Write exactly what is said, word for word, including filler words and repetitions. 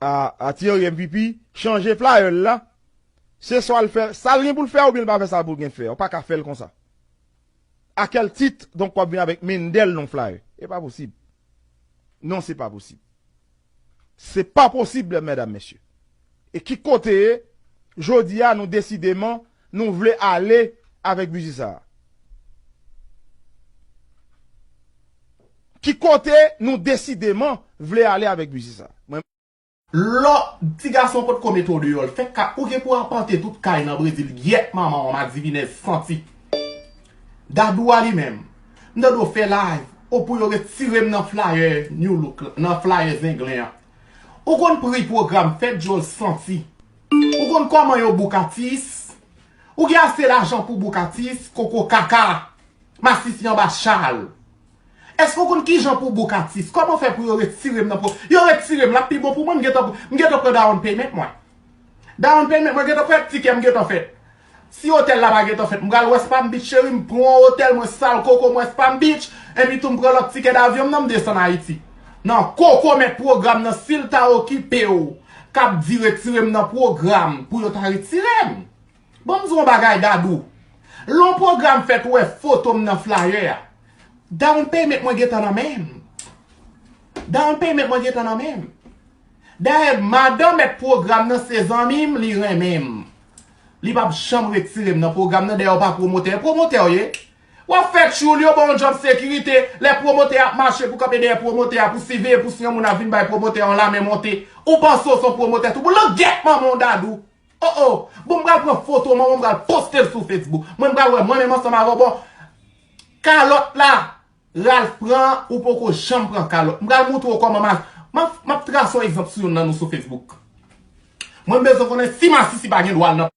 a, a Thierry M P P, chanje flyer l la. Se swa l fè sa l gen pou l fè, oubyen l pa fè sa l pou l gen fè. Ou pa ka fè l konsa. A kèl tit, donk, w ap vin avèk Mendel nan flyer? E pa posib. Non, se pa posib. Se pa posib, medam, mesye. E ki kote, jodi a, nou desideman, nou vle ale avèk biznis sa a? Ki kote nou desideman vle ale avèk biznis sa a? Mwen Lò ti gason potko mete w deyò, l fè ka, ou gen pou apante tout kay nan Brezil, gyèt manman w, madivinèz santi. Dadou a li menm, m tande w fè live, ou pou yo retire m nan flyer New Look, nan flyer Zenglen an. Ou konn pri pwogram fè djòl santi. Ou konn kòman yo bouk atis. Ou gen ase lajan pou bouk atis, koko kaka. Masisi anba chal. Èske w konn kijan pou bouk atis? Kòman fè pou yo retire m nan pro-, yo retire m, l ap pi bon pou mwen, m gentan, m gentan pran down payment mwen. Down payment mwen gentan fèt, tikè m gentan fèt. Si otèl la pa gentan fèt, m pral West Palm Beach, cheri, m pran yon otèl, mwen sal koko m West Palm Beach, epi tou m pran lòt tikè davyon m nan, m desann Ayiti. Nan koko mèt pwogram nan, si l ta okipe w, k ap di retire m nan pwogram, pou yo ta retire m. Bon, m di w yon bagay, Dadou. Lè yon pwogram fèt, ou wè foto m nan flyer a. Down payment mwen gentan nan men m. Down payment mwen gentan nan men m. Dayè, madan mèt pwogram nan se zanmi m, li renmen m. Li p ap janm retire m nan pwogram nan, dayè w pa pwomotè. Pwomotè w ye? W ap fè tchoul, yo ba w yon djòb sekirite, lè pwomotè ap mache pou kanpe dèyè pwomotè a, pou siveye, pou si yon moun ap vin bay pwomotè a yon lamen monte. Ou panse w se yon pwomotè tou? Boul langyèt manman w, Dadou. Oh, oh. Bon, m pral pran foto manman, m pral poste l sou Facebook. Mwen, m pral wè mwen menm ansanm avè w. Bon, kalòt la, Ralph pran, ou poko janm pran kalòt. M pral montre w kòman m a, m ap, m ap trase yon egzanp sou youn nan nou sou Facebook. Mwen, m bezwen konnen si masisi pa gen dwa al nan